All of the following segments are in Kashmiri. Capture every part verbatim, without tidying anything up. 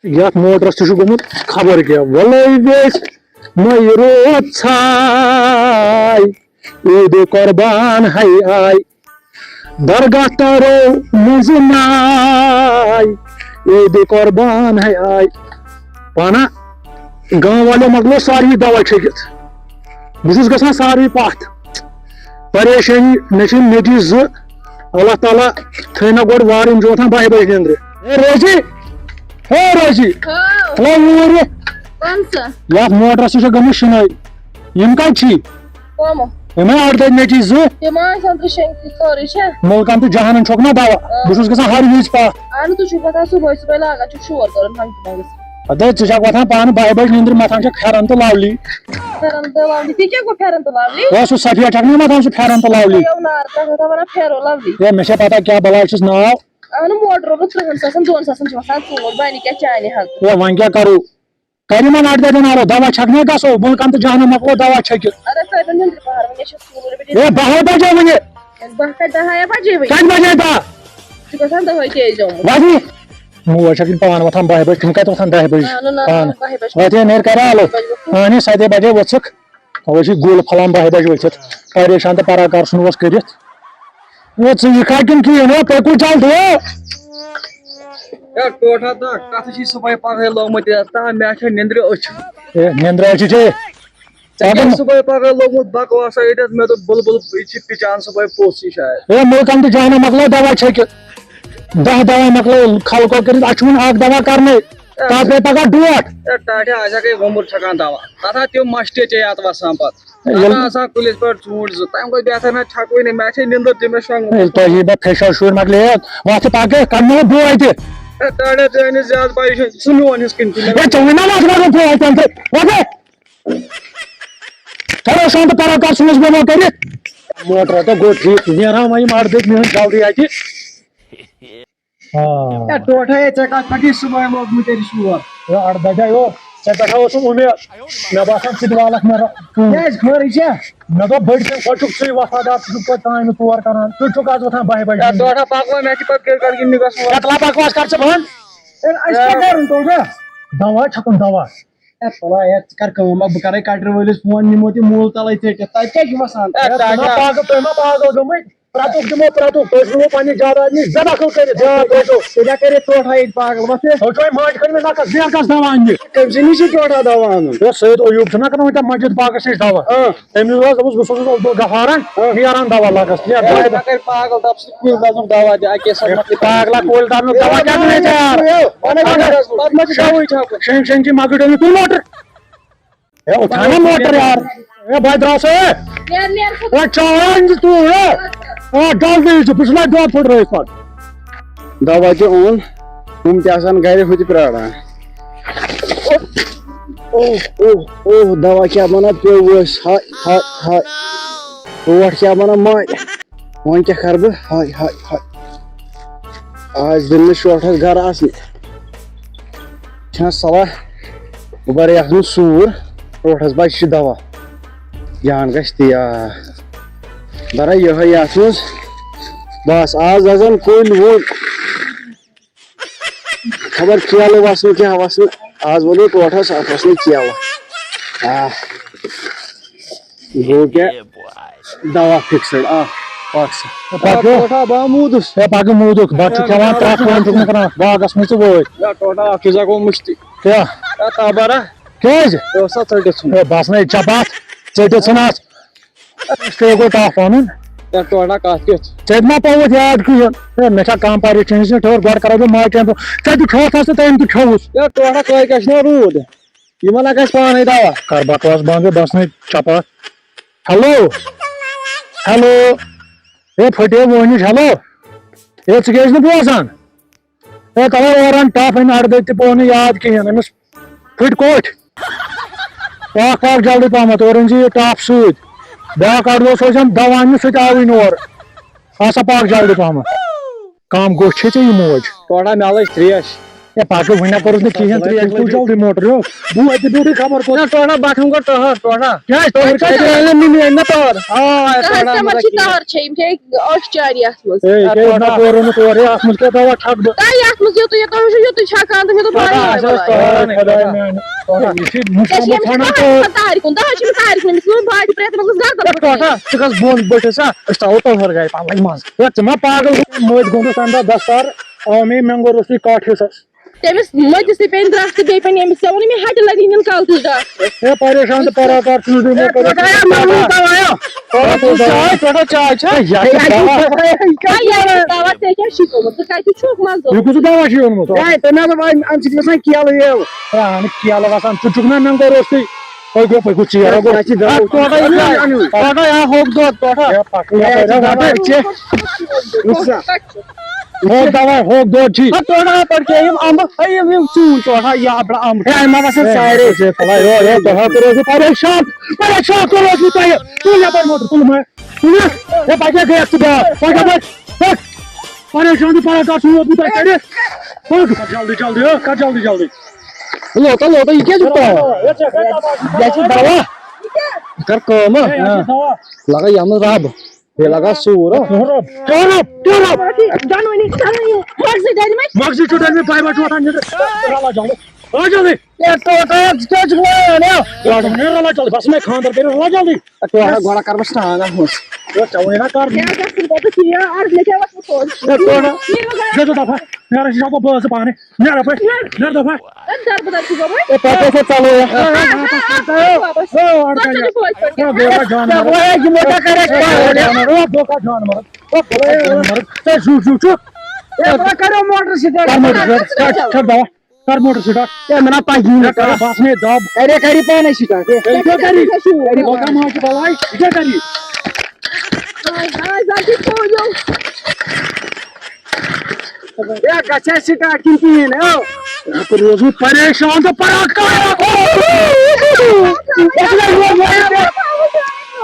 یتھ موٹرس تہِ چھُ گوٚمُت خبر کیٛاہ، وۄلے ویٚژھ مَے روٗد ژھاے، عیٖدِ قۄربان ہے آے، درگاہ تارو منٛزٕ ناے، عیٖدِ قۄربان ہے آے۔ پانہ گام والٮ۪و مۄکلو ساروی دوا چھٔکِتھ۔ بہٕ چھُس گژھان ساروی پتھ۔ پریشٲنی، مےٚ چھِ نیٚچی زٕ۔ اللہ تعالیٰ تھٲینو گۄڈٕ وارٕ، یِم چھِ وۄتھان باہہِ بجہِ نیٚنٛدرِ۔ ہے روزی، ہے روزی، ہاں۔ تھوڑا اوٗرۍ یہِ۔ کون سا؟ یتھ موٹرس چھےٚ گٔمٕژ شِنٲے۔ یِم کتہِ چھی؟ کٕم؟ یِمے اَڑدَے نیٚچی زٕ۔ تِم آسن تہٕ شیٚنٛگۍ سورُے چھا؟ مُلکن تہٕ جہانن چھوٚک نا دوا۔ آ۔ بہٕ چھُس گژھان ہر وِزِ پتھ۔ اہن، تُہۍ چھِو پتہ صُبحٲے صُبحٲے لاگان چھِو شور کرُن ہنٛگتہٕ منٛگس۔ اَدٕ ژٕ چھَکھ وۄتھان پانہٕ باہہِ بجہِ نیٚنٛدرِ، متھان چھَکھ پھٮ۪رن تہٕ لَولی۔ پھٮ۪رن تہٕ لَولی، تہِ کیٛاہ گوٚو پھٮ۪رن تہٕ لَولی؟ ہے، سُہ سفید چھَکھ نا متھان، سُہ پھٮ۪رن تہٕ لَولی۔ یَو نار تَتھ وَنان پھٮ۪رو لَولی۔ ہے، مےٚ چھےٚ پتہ کیٛاہ بلاے چھُس ناو۔ اہنُو، موٹر روٚٹُتھ ترٕٛہن ساسن، دۄن ساسن چھِ وَسان ژوٗنٛٹھۍ، بَنہِ کیٛاہ چانہِ حق؟ ہے، وۄنۍ کیٛاہ کرو؟ کریمن اَڑدَے دِنارو دوا چھکنہِ گژھو، مُلکن تہٕ جہانم مۄکلو دوا چھکِتھ۔ اَدٕ تۄہہِ نہٕ نیٚنٛدرِ پہر وۄنۍ، أسۍ چھِ سکوٗل رٔٹِتھ۔ ہے، باہے بجے وُنہِ۔ ہے، باہ کَتہِ، دَہے بجے وُنہِ۔ کَتہِ بجے دَہ؟ ژٕ چھُکھ آسان دَہے تہِ ٲسۍ زیومُت۔ وۄنۍ موج چھکھ یِم پانہٕ وۄتھان باہہِ بجہِ، تِم کَتہِ وۄتھان دَہہِ بجہِ؟ نہ، نہ، نہ، پانہٕ۔ باہہِ بجہِ۔ وۄتہِ ہے نیرِ کَرے آلو۔ باہہِ بجہِ وۄتھُن۔ اہنہِ، سَتے بجے ؤژھٕکھ۔ اَوَے چھِ گُل پھۄلان باہہِ بجہِ ؤتھِتھ۔ پریشان تہٕ پراکار ژھُن اوس کٔرِتھ۔ ہے، ژٕ یِکھا کِنہٕ کِہیٖنۍ؟ ہے، پٔکِو جلدی، ہے۔ ہے، ٹوٹھا دَگ، کَتھ چھِ صُبحٲے پَگہٲے لوگمُت یَتھ تام؟ مےٚ چھےٚ نیٚنٛدرِ أچھ۔ ہے، نیٚنٛدرِ أچھ چھے؟ ژےٚ کیٛاہ صُبحٲے پَگہٲے لوگمُت بکواسا ییٚتٮ۪تھ؟ مےٚ دوٚپ، بُلبُل، یہِ چھِ پِچان صُبحٲے پوٚژھ ہِش شاید۔ ہے، مُلکَن تہٕ جہانَن مۄکلٲو دوا چھٔکِتھ۔ دَہ دوا مۄکلٲو خلقو کٔرِتھ، اَتھ چھُ وُنہِ اَکھ دوا کَرنَے۔ تَتھ گٔے پَگاہ ڈوٹھ۔ ہے، ٹاٹھے، آز ہا گٔے وۄمبُر چھَکان دوا۔ تَتھ ہا تِم مَشٹہِ چے اَتھ وَسان پَتہٕ۔ ہے، تَتھ ییٚلہِ آسان کُلِس پٮ۪ٹھ ژوٗنٛٹھۍ زٕ، تَمہِ کھۄتہٕ بہتر نہ چھَکوٕے نہٕ، مےٚ چھے نیٚنٛدٕر تہِ، مےٚ شۄنٛگُن۔ ییٚلہِ تۄہہِ یہِ بہٕ فِشَر شُرۍ مۄکلے، وَتھ تہِ پَکہٕ، کَرناوو بہٕ اَتہِ۔ ہے، ٹاٹھے، ژٕ أنِس زیادٕ پَریشٲنی، ژٕ میون حِصہٕ کِنۍ تہِ مےٚ۔ ہے، ژٕ وَنہِ نا وَتھ، وَتھ، وَتھ، وَتھ، وَتھ۔ چلو، شام تہٕ پَرو کَر ژھٕنُس بہٕ وۄنۍ کٔرِتھ۔ موٹر تہٕ گوٚو ٹھیٖک، نیران وۄنۍ یِم اَڑٕ دٔدۍ میٲنۍ جلدی اَتہِ۔ آ۔ ہے، ٹوٹھا ہے، ژےٚ کَتھ پٮ۪ٹھ یہِ صُبحٲے لوگمُت تیٚلہِ شور؟ ہے، اَڑٕ دَجا یو، ژےٚ پٮ۪ٹھ ہا اوسُم اُمید۔ مےٚ باسان، ژٕ تہِ والَکھ مےٚ را-، کٲم۔ کیٛازِ، خٲرٕے چھا؟ مےٚ دوٚپ، بٔڑۍ بٔڑۍ، گۄڈٕ چھُکھ ژٕے وۄتھان، اَتھ ژٕ چھُکھ پَتہٕ کامہِ تور کَران۔ ژٕ چھُکھ آز وۄتھان باہہِ بَجہِ۔ ہے، ٹوٹھا پَکھ وۄنۍ، مےٚ چھِ پَتہٕ کِرکَٹ گِنٛدنہِ گژھُن۔ ہے، تَلہ پَکھ وۄنۍ، کَر ژٕ بنٛد۔ ہے، اَسہِ کیٛاہ کَرُن، ٹوٹھا؟ دَوا چھَکُن، دَوا۔ ہے، تُلا، ہے، ژٕ کر کٲم اکھ، بہٕ کرے کٹرِ وٲلِس فون، نِمو تہِ موٗل تلے ژٔٹِتھ۔ تۄہہِ کیٛاہ چھُ وَسان؟ ہے، ہے، ژٕ ما ٹاٹا۔ پاگل، تُہۍ ما پاگل گٔمٕتۍ؟ پرٛتُک دِمو پرٛتُک، تُہۍ ژھٕنو پننہِ جاداد نِش بے دخل کٔرِتھ۔ ہے، تُہۍ چھِو، تیٚلہِ ہا کَرے ٹوٹھا ییٚتہِ پاگل، وۄتھ ہے۔ تُہۍ چھِو ماجہِ کھٔنمٕتۍ نَکھس، بیٚیہِ کَس دوا اَنہِ؟ کٔمۍ سٕے نِش چھُ ٹوٹھا دوا اَنُن؟ ہے، سید ایوب چھُنہ کٕنان وٕنکٮ۪ن مسجد باغس نِش دوا۔ اۭں۔ أمِس اوس، دوٚپُس، بہٕ سوزُس عبدالغفارن، اۭں۔ نیران دوا لگس، نیر اۭں۔ دوا۔ مگر پاگل دَپ ژٕ کُلۍ دَزنُک دوا تہِ اَکے ساتہٕ۔ ہے، پاگلا کُلۍ دَزنُک دوا کیٛاہ دِمے ژےٚ یار؟ پَتہٕ ما چھِ دَزنُک؟ پَتہٕ ما چھِ دَوہٕے چھَکُن؟ شٮ۪نٛگۍ شٮ۪نٛگۍ چھِ مۄکٕٹۍ أنِتھ، تُل موٹر۔ ہے، اُٹھا نا موٹر یار۔ ہے، بھاے درٛاو سا، ہے۔ نیر، نیر، ژٕ۔ ہے، چاے أنۍ زِ ژٕ، ہے۔ ہے، جلدی یی زِ، بہٕ چھُس لَگہِ دۄد پھٕٹرٲوِتھ پَتہٕ۔ دوا تہِ اوٚن، ہُم تہِ آسان گرِ، ہُہ تہِ پرٛاران۔ اوہ، اوہ، اوہ، دوا کیٛاہ بَنان پیوٚو اَسہِ، ہاے، ہاے، ہاے۔ ٹوٹھ کیٛاہ بَنان ماے۔ وۄنۍ کیٛاہ کَرٕ بہٕ؟ ہاے، ہاے، ہاے۔ آز دِن نہٕ شوٹھَس گَرٕ اَژنہِ۔ چھَنہ صلاح، بہٕ بَرٕ یَتھ منٛز سوٗر، ٹوٹھَس بَچہِ چھِ دَوا۔ جان گژھِ تیار۔ بَرٕ یِہوٚے یَتھ منٛز۔ بَس، آز دَزَن کُلۍ وُلۍ۔ خبر کیلہٕ وَسنہٕ کیٛاہ وَسنہٕ۔ آز ووٚنُے ٹوٹھَس، اَتھ وَسنہٕ کیلہٕ۔ آہ۔ گوٚو کیٛاہ؟ دوا فِکسٕڈ، آ، پَک سا۔ پَکھ۔ آ، ٹوٹھا، بہٕ ہا موٗدُس۔ ہے، پَکھ موٗدُکھ، بَتہٕ چھُ ہے، کھٮ۪وان، مےٚ ترٛٹھ کٲم چھُکھ نہٕ کَران، باغَس منٛز تہِ وٲتۍ۔ ہے، ٹوٹھا، اَکھ چیٖزا گوٚو مٔشتٕے۔ کیٛاہ؟ ہے، تَبَر ہا۔ کیٛازِ؟ یہِ اوس سا ژٔٹِتھ ژھُنمُت۔ ہے، بَس نہ، یہِ چھا پَتھ، ژٔٹِتھ ژھٕن اَتھ۔ ژےٚ گوٚو ٹَپھ وَنُن۔ ہے، ٹوٹھا، کَتھ کیُتھ؟ ژےٚ تہِ ما پوٚوُتھ یاد کِہیٖنۍ؟ ہے، مےٚ چھا کانٛہہ پریشٲنی؟ ژٕ چھُکھ ٹھٔہر گۄڈٕ کَرو بہٕ ماجہِ ٹٮ۪نٛٹ۔ ژےٚ تہِ کھیوٚوتھ ہا ژٕ تٔمۍ تہِ کھیوٚوُتھ۔ ہے، ٹوٹھا، کٲلۍ کیٛاہ چھُنہ روٗد؟ یہِ ما لگہِ اَسہِ پانے دوا؟ کر بکواس بنٛد، بس نے چپاتھ۔ ہیلو، ہیلو، ہے پھٹے وٲنِج، ہیلو۔ ہے ژٕ کیٛازِ نہٕ بوزان؟ ہے توے اوران ٹپھ أمۍ اردٲے تہِ پوٚو نہٕ یاد کِہیٖنۍ، أمِس پھٕٹۍ کوٹھۍ۔ پاکھ پاکھ جلدی پہمتھ، اورٕ أنۍ زِ یہِ ٹپھ سۭتۍ۔ بیٛاکھ اردو سوزٮ۪م دوا اَننہِ، سُہ تہِ آوٕے نہٕ اورٕ۔ آسا پاکھ جلدی پہمتھ۔ کم گوٚژھ چھے ژےٚ یہِ موج؟ تھوڑا مےٚ لٔج تریش۔ ہے، پَکھ وۄنۍ نہ کوٚرُس نہٕ کِہیٖنۍ، ترٛیش تُل جلدی موٹر، یو۔ بہٕ وَتہِ بیوٗٹھٕے خبر کوٚت۔ نہ، ٹوٹھا بَٹھَن گوٚو ٹٲر، ٹوٹھا۔ کیٛازِ؟ ٹٲر کیٛازِ ترٛیش؟ ترٛیش؟ أنۍ نہٕ مےٚ أنۍ نہ ٹٲر۔ آ، ٹٲر تَتھ کَمَن چھِ ٹٲر چھے؟ یِم چھے ٲٹھ چاری اَتھ منٛز۔ ہے، یہِ کیٛاہ ٹوٹھا۔ نہ تورٕ نہٕ تورٕ، اَتھ منٛز کیٛاہ دَوا چھَکھ بہٕ؟ تۄہہِ اَتھ منٛز یوٗتُے، یوٗتاہ چھُ یوٗتُے چھَکان تہٕ مےٚ دوٚپ، ٹوٹھا، بَلاے، اَسہِ ٲس بَلاے۔ ٹٲر اَنٕنۍ، خۄداے ٹوٹھا۔ میٛانہِ۔ ٹوٹھا، یہِ چھِ مُشکِل ژےٚ چھِ أمِس ژھانٛڈان ٹٲر۔ آسان تارِ کُن، دَوا چھِ أمِس تارِ کُن، أمِس چھِ باٹہِ پرٛٮ۪تھ منٛز گَردَن ہے، پھٕٹراوٕنۍ۔ ٹوٹھا، ژٕ گژھ بۄن بٔٹھِس سا، أسۍ تھاوو تَلہٕ ہَر گَرِ پَلَے منٛز۔ ہے، ژٕ ما پاگل، مٔتۍ گوٚمُت تَمہِ دۄہ دَستار، آو مے مٮ۪نٛگو روٚستُے کَٹھ حِصَس۔ تٔمِس مٔتِس تہِ پیٚیہِ درٛکھ تہٕ بیٚیہِ پیٚیہِ أمِس، ژےٚ ووٚنُے مےٚ ہَٹہِ لَگہِ نِنۍ کَلہٕ تُج ڈاکٹرَس۔ ہے، پریشان تہٕ پراکار چھُس بہٕ، یِمو کٔرٕکھ ٹوٹھا، یہِ ما روٗد دَوا، یہِ؟ ٹوٹھا، ٹوٹھا، چاے، ٹوٹھا، چاے چھا؟ ہے، یہِ ہا چھُ ہے، یہِ دَوا۔ چھُ دَوا، ژےٚ کیٛاہ چھُے گوٚمُت؟ ژٕ کَتہِ چھُکھ منٛزٕ؟ یہِ کُس دَوا چھُ اوٚنمُت؟ ہے، تٔمۍ ہا دوٚپ، اَمہِ، اَمہِ سۭتۍ چھِ گژھان کیلہٕ ویلہٕ۔ ہے، اَہَن کیلہٕ وَسان، ژٕ چھُکھ نا مٮ۪نٛگو روٚستُے؟ پٔکِو، پٔکِو، ژیر ہا گوٚو۔ اَسہِ چھِ دَوا۔ اَتھ ٹوٹھا یہِ چھُ، ٹوٹھا یہِ ہا ہوٚکھ دۄد، ٹوٹھا۔ ہے، پَکھ، ہے، یہِ چھِ دَوا، یہِ چھِ۔ نُسخہٕ۔ ہوٚکھ دَوا، ہوٚکھ دۄد چھی۔ ہا، ٹوٹھا، پَتہٕ کیٛاہ یِم اَمبہٕ؟ ہے، یِم، یِم ژوٗنٛٹھۍ ٹوٹھا، یہِ اَبڑٕ اَمبہٕ۔ ہے، مےٚ باسان ہے، سارے۔ ہے، ہے، ہے، ہے، ہے، تۄہہِ حظ کوٚروٕ بہٕ پریشان۔ پریشان کوٚروٕ بہٕ تۄہہِ۔ تُل یَپٲرۍ موٹر، تُل مےٚ۔ تُل۔ ہے، پَتہٕ کیٛاہ گٔیَکھ ژٕ بیا؟ پَکھ یَپٲرۍ۔ پَکھ۔ پریشان تہٕ پَران کَر چھُ ووتمُت تۄہہِ کَرِ؟ پَکھ۔ کَر جلدی، جلدی، ہا، کَر جلدی، جلدی۔ لوٹا، لوٹا، یہِ کیٛاہ چھُ پَران؟ یہِ چھُ دَوا۔ کَر کٲم، ہا۔ ہے، یہِ چھُ دَوا۔ لَگا یَتھ منٛز رَب۔ بیٚیہِ لگا سوٗر، ہا؟ ٹٲرٕپ، ٹٲرٕپ، ٹٲرٕپ۔ جانوٕنی، جانوٕنی، مغزٕے ڈلمٕتۍ۔ مغزٕے چھُ ڈلمٕتۍ، پاے ما چھُ وۄتھان نیٚنٛدرٕ؟ رَلا جلدی، رَلا جلدی۔ ہے، ٹوٹا، ژٕ کیٛازِ چھُکھ وَنان، ہے؟ گۄڈٕ وَنے رَلا جلدی، بس مےٚ خانٛدر کٔرِتھ رَلا جلدی۔ ہے، ٹوٹا، گۄڈٕ کر بہٕ سرٛان اَتھ منٛز۔ ہے، ژےٚ ووٚنُے نا کر۔ کیٛاہ گژھِ پَتہٕ ژٕ یہِ؟ اَز مےٚ کیٛاہ وَسہِ فون؟ ہے، ٹوٹا، یہِ وَنان۔ بیٚہہ ژٕ دَفعہ، نیران چھِ شاکو بٲژ پانہٕ۔ نیرا پٲٹھۍ، نیرا دَفعہ۔ اے، دربہٕ دربہٕ چھُ گوٚمُت۔ اے، پَتہٕ اوس ژَلو یا۔ آ، آ، آ، آ، آ، آ، آ، آ، آ، آ، آ، آ، بیٚیہِ وَنہِ جانوَر۔ اے، یِمو کیٛاہ کَرِ اَسہِ پانہٕ؟ جانوَر، او، بوکا جانوَر۔ او، بوکا جانوَر۔ اے، زیُٹھ، زیُٹھ چھُ۔ اے، وَلہٕ کَرو موٹر سِٹارٹ۔ کَر موٹر سِٹارٹ۔ چھَک، چھَک دَوا۔ کَر موٹر سِٹارٹ۔ اے، مےٚ نا پَزی نہٕ اے، کَر کانٛہہ۔ بَس مےٚ دَب۔ اے، رے، کَر یہِ پانَے سِٹارٹ۔ اے۔ اے، کیٛاہ کَرِ؟ بوکا ما چھُ بَلاے؟ یہِ کیٛاہ کَرِ؟ آے، آے، زَن چھُ فون یَو۔ ہے، گژھِ ہا سِٹارٹ کِنہٕ کِہیٖنۍ، ہیو؟ روزُن پریشان تہٕ پراکار۔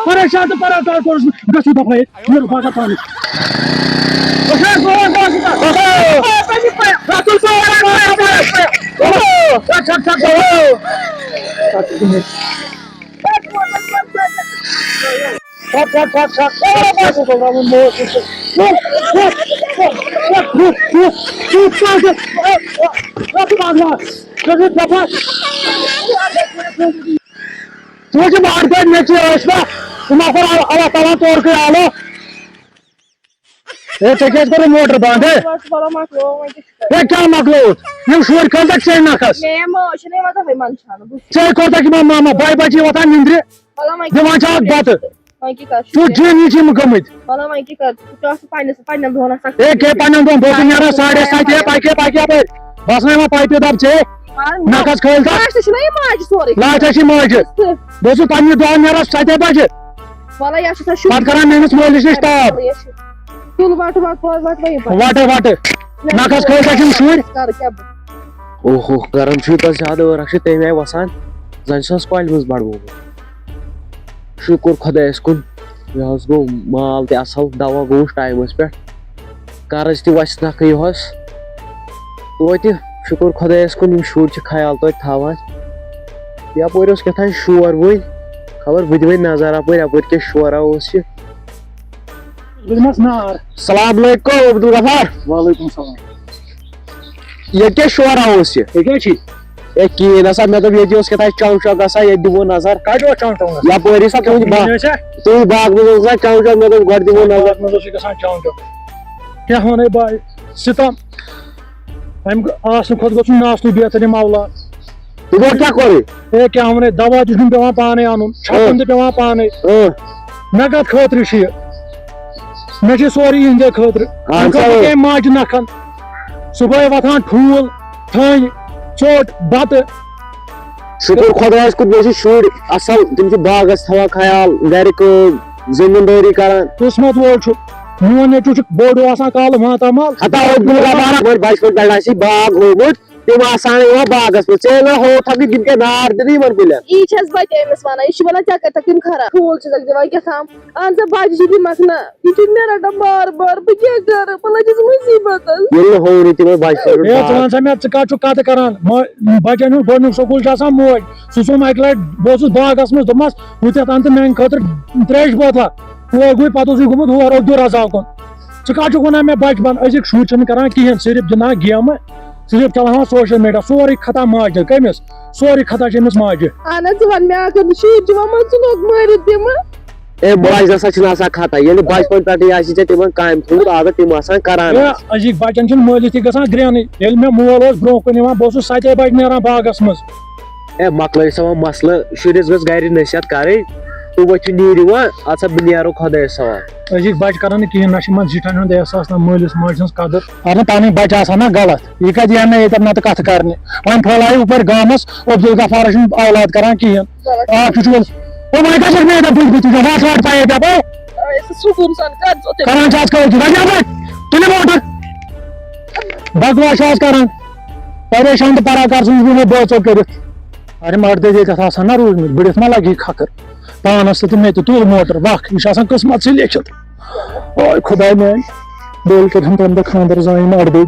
پریشان تہٕ پراکار کوٚرُس بہٕ۔ گژھِو دفعہ ییٚتہِ۔ نیرِو، بہٕ ہسا پانہٕ۔ ژَٹ، ژَٹ، ژَٹ، ژَٹ۔ ژَٹ، ژَٹ، ژَٹ۔ او، بس، بس، بس۔ او، بس، بس، بس۔ رُک، رُک، رُک، رُک، رُک۔ ژٕ چھِ بار بار مےٚ ژےٚ ٲسۍ نا؟ ژٕ ما کوٚر اللہ تعالیٰ ہن تورکُے آلو؟ ہے، ژےٚ کیٛازِ کوٚرُتھ موٹر بنٛد، ہے؟ بس، بس، مۄکلو، وۄنۍ کیٛاہ چھُ کرُن؟ ہے، کیٛاہ مۄکلووُتھ؟ یِم شُرۍ کھٲلتَکھ ژےٚ نَکھَس۔ مےٚ ما چھُنہٕ یِوان تَتھ وۄنۍ منٛدچھانہٕ، بہٕ ژےٚ کوٚرتَکھ یِمَن ماما، بَے بَچی وۄتھان نِنٛدرِ، وَلہٕ وۄنۍ دِوان چھِ اَکھ بَتہٕ۔ وۄنۍ کیٛاہ کَرٕ؟ چھُ جِن یہِ چھِ یِم گٔمٕتۍ۔ وَلہٕ وۄنۍ کیٛاہ کَرٕ؟ ژٕ چھُکھ آسان پنٛنِس، پنٛنٮ۪ن دۄہَن آسان۔ ہے، کیٛاہ پنٛنٮ۪ن دۄہَن؟ بہٕ اوسُس نیران ساڑے سَتہِ، ہے، پَکہِ ہے، پَکہِ یَپٲرۍ۔ بہٕ اوسُس نہٕ یِوان پایپہِ دَب ژےٚ۔ آ، نہ۔ نَکھَس کھٲلۍ تَتھ۔ لاسٹَس چھُنہ یہِ ماجہِ سورُے۔ لاسٹَس چھِ ماجہِ۔ تہٕ۔ بہٕ اوسُس پنٛنہِ دۄہَن نیران سَتہِ بَجہِ۔ وَلہٕ، یہِ چھُ آسان شُکُر۔ پَتہٕ کَران میٛٲنِس مٲلِس نِش تاپھ۔ یہِ چھُ تُل وَٹہٕ وَٹہٕ وَٹہٕ وَٹہٕ وَٹہٕ۔ وَٹَے وَٹہٕ۔ نَکھَس کھٲلۍ تَتھ یِم شُرۍ۔ کَرٕ کیٛاہ بہٕ؟ اوہو، گرم چھُ یوٗتاہ زیادٕ، ٲرَکھ چھِ تَمہِ آیہِ وَسان، زَن چھِ آسان کۄلہِ منٛز بَڑٕ بومُت۔ شُکُر خۄدایَس کُن، یہِ حظ گوٚو مال تہِ اَصٕل، دَوا گوٚوُس ٹایمَس پٮ۪ٹھ، قرض تہِ وَسہِ نَکھٕ یِہوٚس۔ توتہِ شُکُر خۄدایَس کُن، یِم شُرۍ چھِ خیال توتہِ تھاوان۔ یَپٲرۍ اوس کیٛاہ تام شور وٕنۍ، خبر بہٕ دِمَے نظر اَپٲرۍ، اَپٲرۍ کیٛاہ شورا اوس یہِ۔ بہٕ دِمَس نار۔ السلام علیکم عبدالغفار۔ وعلیکم السلام۔ ییٚتہِ کیٛاہ شورا اوس یہِ؟ ییٚتہِ کیٛاہ چھِ؟ ہے، کِہیٖنۍ ہسا، مےٚ دوٚپ ییٚتہِ اوس کیٛاہ تام چَو چَو گژھان، ییٚتہِ دِمو نظر۔ کَتہِ اوس چَو چَو گژھان؟ یَپٲرۍ ہسا تُہٕنٛدِ با-، کِہیٖنۍ چھا؟ تُہٕنٛدِ باغہٕ منٛز اوس گژھان چَو چَو، مےٚ دوٚپ گۄڈٕ دِمو نظر۔ باغہٕ منٛز اوس یہِ گژھان چَو چَو۔ کیٛاہ وَنَے بہٕ؟ ستم۔ اَمہِ آسنہٕ کھۄتہٕ گوٚژھ نہٕ آسنُے بہتر یہِ مولہ۔ تِمو کیٛاہ کوٚرُے؟ ہے، کیٛاہ وَنَے، دوا تہِ چھُنہٕ پٮ۪وان پانَے اَنُن، چھَکُن اۭں۔ تہِ پٮ۪وان پانَے۔ اۭں۔ مےٚ کَتھ خٲطرٕ چھُ یہِ؟ مےٚ چھُ سورُے یِہِنٛدے خٲطرٕ۔ اَہَن اَمہِ سا، خٲطرٕ اۭں۔ کَمہِ ماجہِ نَکھَن؟ صُبحٲے وۄتھان ٹھوٗل، تھٔنۍ، ژوٚٹ، بَتہٕ۔ شُکُر خۄدایَس کُن، مےٚ چھِ شُرۍ اَصٕل، تِم چھِ باغَس تھاوان خیال، گَرِ کٲم، زٔمیٖندٲری کَران۔ قٕسمَت وول چھُ، میون نیٚچوٗ چھُ بوٚڑ آسان کالہٕ ماتامال۔ ہتا عبدالغفار، وۄنۍ بَچپَن پٮ۪ٹھ آسہِ باغ ہوومُت، تِم آسان یِوان باغس منٛز، ژےٚ ییٚلہِ ہو تھکھ، تِم کیٛاہ نار دِنہٕ یِمن کُلٮ۪ن؟ یی چھَس بہٕ تہِ أمِس وَنان، یہِ چھُ وَنان، "ژےٚ کَتہِ تھَکھ یِم خراب؟ ٹھوٗل چھِسَکھ دِوان کیٛاہ تام، اَہَن سا بَجہِ چھِ دِمَکھ نہ، یہِ چھُ مےٚ رَٹان بار بار، بہٕ کیٛاہ کَرٕ؟ بہٕ لٔجِس مُصیٖبتَس۔" ییٚلہِ نہٕ ہو نہٕ تِمن بَچہِ سۭتۍ ہے، ژٕ وَن سا مےٚ، ژٕ کَتھ چھُکھ کَتھٕ کَران؟ مۄ-، بَچَن ہُنٛد گۄڈٕنیُک سکوٗل چھُ آسان موج۔ سُہ سوٗم اَکہِ لَٹہِ، بہٕ اوسُس باغَس منٛز، دوٚپمَس، "ہُتٮ۪تھ اَن تہٕ میٛانہِ خٲطرٕ ترٛیشہِ بوتلہ۔" لوگُے، پَتہٕ اوسُے گوٚمُت ہور عبدالرزاقُن۔ ژٕ کَتھ چھُکھ وَنان مےٚ بَچپَن؟ أزِکۍ شُرۍ چھِنہٕ کَران کِہیٖنۍ، صرف گِنٛدان گیمہٕ، صرف چَلاوان social media، سورُے خطا ماجہِ۔ کٔمِس؟ سورُے خطا چھِ أمِس ماجہِ۔ اَہَن حظ، ژٕ وَن مےٚ اَکھ کَتھ، شُرۍ چھِ وَنان، "ژٕ لوگ مٲرِتھ دِمہٕ۔" اے، ماجہِ نہ سا چھِنہٕ آسان خطا، ییٚلہِ بَچپَن پٮ۪ٹھٕے آسہِ ژےٚ تِمَن کامہِ تھوٚومُت عادت، تِم آسان کَران۔ ہے، أزِکۍ بَچَن چھِنہٕ مٲلِس تہِ گژھان گرٛینٕے۔ ییٚلہِ مےٚ مول اوس برٛونٛہہ کُن یِوان، بہٕ اوسُس سَتے بَجہِ نیران باغَس منٛز۔ اے، مۄکلٲیِو سا وۄنۍ مسلہٕ، شُرِس گٔژھ گرِ نصیحت کرٕنۍ، تہٕ وۄنۍ چھُ نیٖرِو وۄنۍ، اَدٕ سا بہٕ نیرو خۄدایَس حوالہٕ۔ أزِکۍ بَچہٕ کران نہٕ کِہیٖنۍ، نہ چھِ یِمن زِٹھٮ۪ن ہُنٛد احساس، نہ مٲلِس ماجہِ ہٕنٛز قدٕر۔ اَدٕ نہٕ پَنٕنۍ بَچہٕ آسان نہ غلط، یہِ کَتہِ یِن مےٚ ییٚتٮ۪ن نَتہٕ کَتھٕ کرنہِ؟ وۄنۍ پھٲلایِو ہُپٲرۍ گامَس، عبدالغفارَس چھُنہٕ اولاد کران کِہیٖنۍ۔ غلط۔ آ، چھُ، چھُ، وۄنۍ کَتہِ چھَکھ مےٚ ییٚتٮ۪ن بٔلۍ بٔتھِ وٕچھان؟ واٹھ واٹھ پایے ژےٚ پَے؟ آ، یہِ چھُ سکوٗن سان کَتھ ژوٚتُے۔ کران چھِ آز کٲشِر، وۄنۍ کیٛاہ پَے؟ تُلِو موٹر۔ بکواس چھِ آز کران۔ پریشان تہٕ پراکار سوٗزمٕتۍ مےٚ بٲژو کٔرِتھ۔ اَرے مَردٕ ییٚتٮ۪تھ آسان نہ روٗدمٕتۍ، بٔڑِتھ ما لگہِ یہِ کھکھٕر؟ پانَس تہِ تہٕ مےٚ تہِ تُل موٹر، وَکھ، یہِ چھُ آسان قٕسمَتسٕے لیٚکھِتھ۔ آے خۄداے میٛانہِ، بٔلۍ کٔرِہَن تَمہِ دۄہ خانٛدر زایہِ مَردٕدۍ۔